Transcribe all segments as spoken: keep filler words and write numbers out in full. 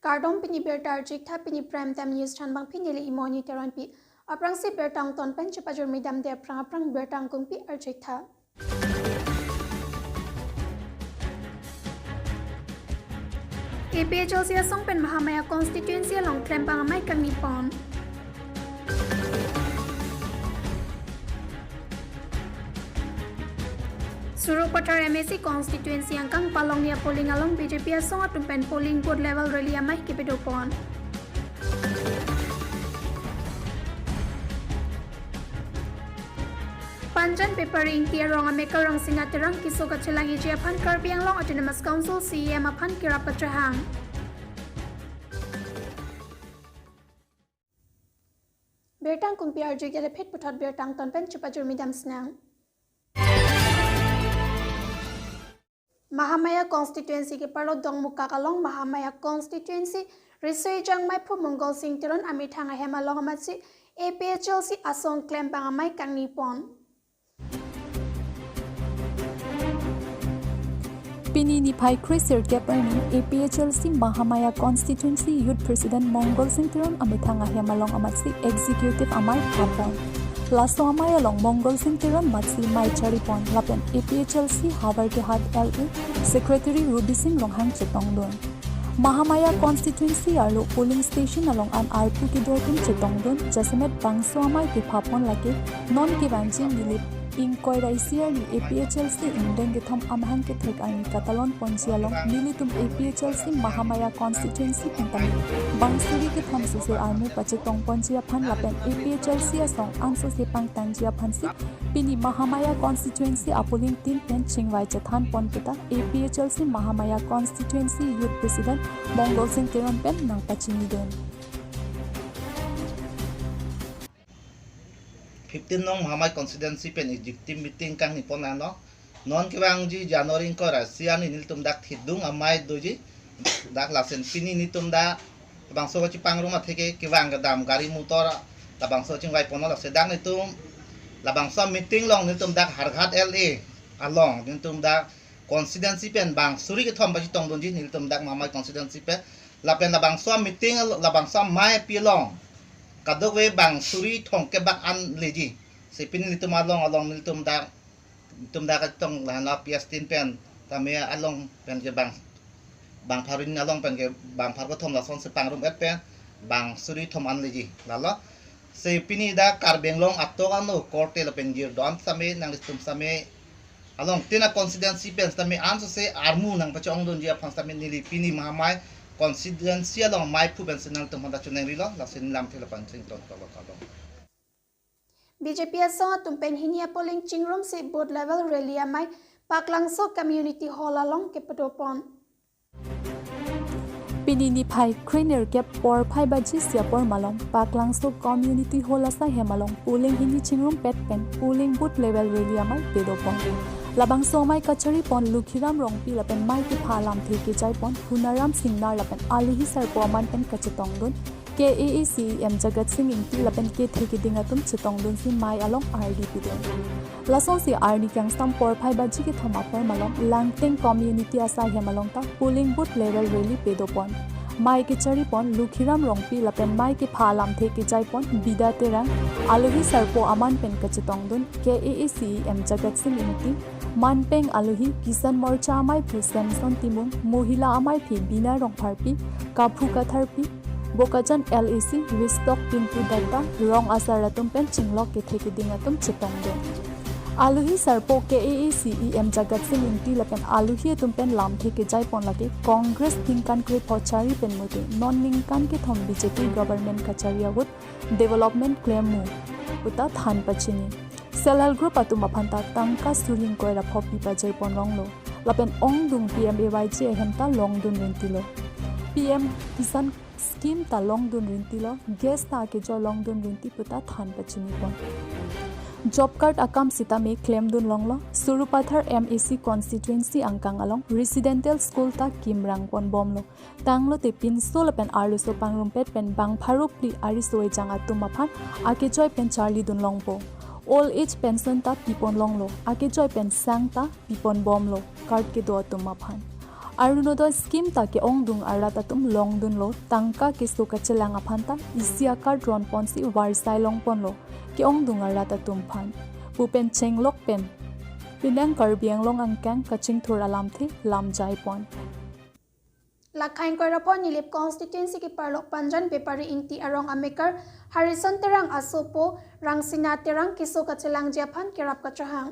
Kardom, pini birta arjik tha, pini Prime Time News thanbang pini le imo ni Teronpi. Aphrangsi birta angton pen chepajormi damde aphrang aphrang birta angkungpi arjik tha. A P H L C asong pen Mahamaya constituency along klempang amei kangni pon. Sarupathar M A C constituency angkang Palongnia polling along B J P asong atum pen polling booth level rally amei kepedo pon. Panjan Bepari Ingti arong amekar Rangsina Terang keso kachelang-iji aphan Karbi Anglong Autonomous Council C E M aphan kerap pachehang. Birta angkungpi arjik, iliphit puthot birta angton pen chepajormi dam sinang. Mahamaya constituency keparlo Dongmukak along Mahamaya constituency Riso-ejang meiphu Mongol Sing Teron amethang ahem along amatsi A P H L C asong klempang amei kangni pon. Pini niphai kre sirkep arni A P H L C Mahamaya constituency youth president Mongol Sing Teron amethang ahem along amatsi executive amei pha pon. Laso amei along Mongol Sing Teron amatsi mei chari pon lapen A P H L C Howraghat L A secretary Rubi Sing Ronghang chetongdun. Mahamaya constituency arlo polling station along an arpu kedo atum chetongdun, jasemet bangso amei kepha pon lake non kevangji Nilip ingkoi ra isi arni A P H L C ingdeng kethom amahang kethek arni katalon ponji along nelitum A P H L C Mahamaya constituency pen tame bang suri kethom sosur armu pachetong ponji aphan lapen A P H L C asong ansose pangtangji aphansi pini Mahamaya constituency apolling team pen chingvai chethan pon puta A P H L C Mahamaya constituency youth president Mongol Sing Teron pen nangpachinidun. Fifteen nong Mahamaya constituency pen executive meeting kangni pon ano. Non kevangji January ingkoi ra isi arni nelitum dak thidung amei doji. Dak lasen pini nelitum dak labangso kachepangrum atheke kevang kedam gari motor labangso chingvai ponlo, lasi dak nelitum labangso meeting along nelitum dak Howraghat L A along nelitum dak constituency pen bang suri kethom pachetongdunji nelitum dak Mahamaya constituency pen. Lapen labangso meeting al-, labangso amei api along kadokave bang suri thomkep bak an leji. Si pini nelitum along along nelitum dak, nelitum dak katong lahen la P S tin pen tame along pen ke bang, bang pharin along pen ke bang phar kethom lasonsi pangrum et pen bang suri thom an leji. Lalo si pini dak Karbi Anglong atok ano korte lapen girdo an sitame nanglitum sitame along tin a constituency pen sitame ansose armu nangpachongdunji aphan sitame neli pini Mahamaya constituency along meiphu pensi nangtum handa chuneng rilo, lasi lamthe lapan chington tolo talo. B J P asong atum pen hini apolling chingrumsi booth level rally amei Paklangso Community Hall along kepedo pon. Pini niphai kre nerkep porphai baji isi apor malom Paklangso Community Hall asai hem along polling hini chingrumpet pen polling booth level rally amei pedo pon. Labangso amei kachari pon Lukhiram Rongpi lapen mei kepha alamthe kejai pon Hunaram Singnar lapen alohi sarpo aman pen kachetongdun K A A C E M Jagat Sing Ingti lapen kethe keding atum chetongdunsi mei along ardi pidun. Lasonsi arni kangsam porphai baji kethom apor malom Langteng Community asai hem along ta polling booth level rally pedo pon. Mei kechari pon Lukhiram Rongpi lapen mei kepha alamthe kejai pon Bida Terang, alohi sarpo aman pen kachetongdun K A A C E M Jagat Sing Ingti, manpeng alohi Kisan Morcha ameiphu Samson Timung, mohila ameiphi Bina Rongpharpi, Kaphu Katharpi, Bokajan L A C Ristok Pintu Dutta, rong asar atum pen chinglok kethe keding atum chetongdun. Alohi sarpo K A A C E M Jagat Sing Ingti lapen alohi atum pen lamthe kejai pon lake Congress ningkan krepho chari pen mute non ningkan kethom B J P government kachari ahut development klemmu puta than pachini. Self help group atum aphan ta tangka suri ingkoi ra pho pi pajir pon longlo. Lapen ongdung P M A Y G ahem ta longdun rintilo. P M Kisan scheme ta longdun rintilo, gas ta akejoi longdun rinti puta than pachini pon. Job card akam sitame klemdun longlo, Sarupathar M A C constituency angkang along residential school ta kimrang pon bomlo. Tanglote pinso lapen arloso pangrumpet pen bang pharo phli ariso ejang atum aphan akejoi pen charlidun longpo. Old age pension ta pipon longlo, akejoi pen sang ta pipon bomlo, card kedo atum aphan. Arunodoi scheme ta ke-ongdung arat atum longdunlo, tangka keso kachelang aphan ta isi a-card ronponsi varsai longponlo ke-ongdung arat atum aphan pu pen chenglok pen penang Karbi Anglong angkang kachingthur alamthe lamjaipon. Lakha ingkoi ra pho Nilip constituency keparlo Panjan Bepari Ingti arong amekar Harrison Terang asopo Rangsina Terang keso kachelangji aphan kerap kachehang.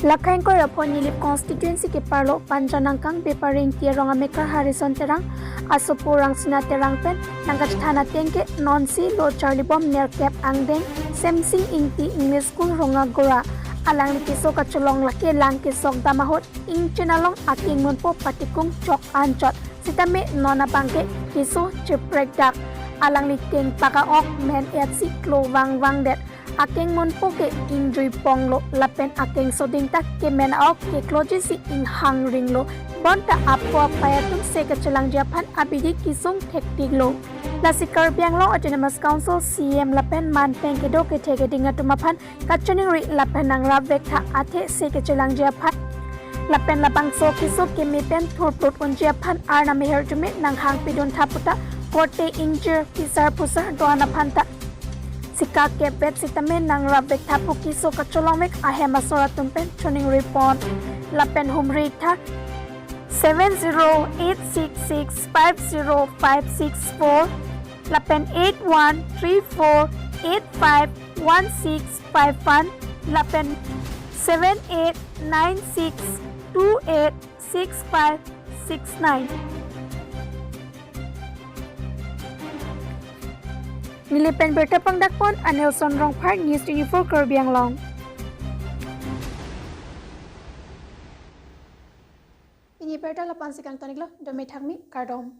Lakha ingkoi ra pho Nilip constituency keparlo Panjan angkang Bepari Ingti arong amekar Harrison Terang asopo Rangsina Terang pen nangkachethan ateng ke nonsi lo charlibom nerkep angdeng Semsing Ingti English School Rongagora. Alangli keso kachelong lake lang kesok dam ahut ingchin along akeng munpo patikung chok anchot sitame non abangke keso cheprekdak. Alangli kengpak a-ok men-etsi klo vangvangdet. Akeng munpo ke ingjui ponglo lapen akeng soding ta kemen a-ok keklojisi inghang ringlo. Bonta apo apai atum se kachelangji aphan abidi kesung thektiklo. Lasi Karbi Anglong Autonomous Council C E M lapen manpeng kedo kethe keding atum aphan kachiningri lapen nangrapvektha athe se kachelangji aphan lapen labangso keso keme pen thurplut unji aphan arnam aher tumi nanghangpidun tha puta korte ingjir kesar phusar do-an aphan ta sikakepvet sitame nangrapvektha pu keso kachelongvek ahem asor atum pen chiningripon. Lapen humri tha seven zero eight six six five zero five six four lapen eight one three four eight five one six five one lapen seven eight nine six two eight six five six nine. Nilip pen birta pangdakpon Anelson Rongphar, News twenty-four Karbi Anglong. Pini birta la-an si kangtoniklo, dome thakmi, kardom.